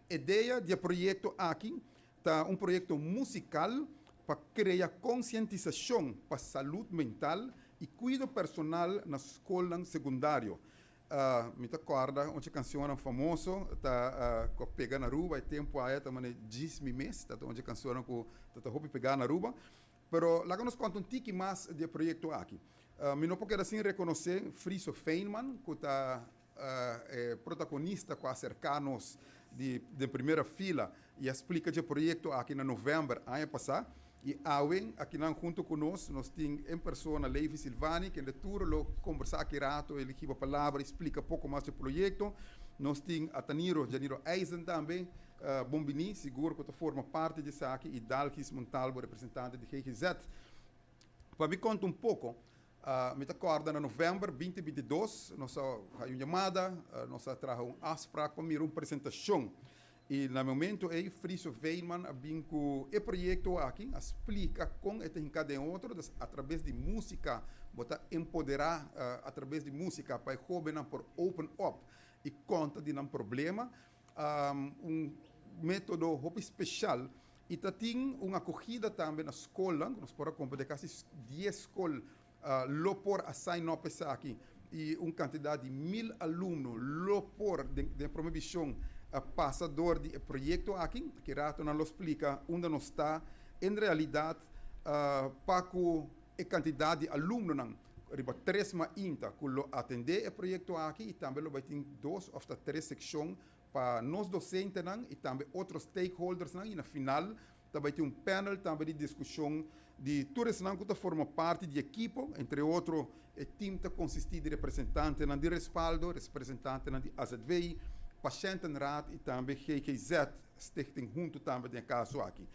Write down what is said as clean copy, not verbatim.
Idea di e proyecto aki ta un proyecto musical pa crea concientisacion pa salud mental y cuido personal na scol secundario. Mi ta corda un cancion famoso ta cu pega na Aruba e tempo ey ta mane Djis Mi Mes, ta un cancion cu ta hopi pega na Aruba. Pero laga nos conta un tiki mas di e proyecto aki. Mi no por keda sin reconoce Friso Feynman, cu ta protagonista cu a acerca nos di prome fila y a splica e proyecto aki na november aña pasa. Y awe, aki nan hunto cu nos, nos tin en persona Levi Silvani, cu di tur lo combersa aki rato, el a palabra y splica poco mas di e proyecto. Nos tin Ataniro Janiro Eisen tambe, bon bini, sigur cu ta forma parti di esaki, y Dalgis Montalvo, representante di GGZ. Pa mi conta un poco, mi ta corda na november 2022, nos a un yamada, nos a traha un afspraak pa mira un presentacion. Y na momento ey Friso Feynman a bin cu e proyecto aki, a splica con e tin cada otro, atraves di musica, bo ta empodera atraves di musica pa e hobennan por open up y conta di un problema, un metodo hopi special y tin un acogida tambe na scol, nos por cumpra casi 10 scol lo por a sign up aki y un cantidad di 1000 alumno lo por di promocion pasa door di proyecto aki, cu rato nan lo splica unda nos ta en realidad pa cu e cantidad di alumnonan riba tres mainta cu lo atende e proyecto aki y tambe lo bay tin dos of tres seccion pa nos docentenan y tambe otro stakeholdersnan, y na final tambe tin un panel tambe di discusion di tur esnan cu ta forma parti di ekipo. Entre otro, e team ta consisti di representantenan di Respaldo, representantenan di AZV, Patiëntenraad y tambe GGZ, Stichting Hunto tambe den caso aki.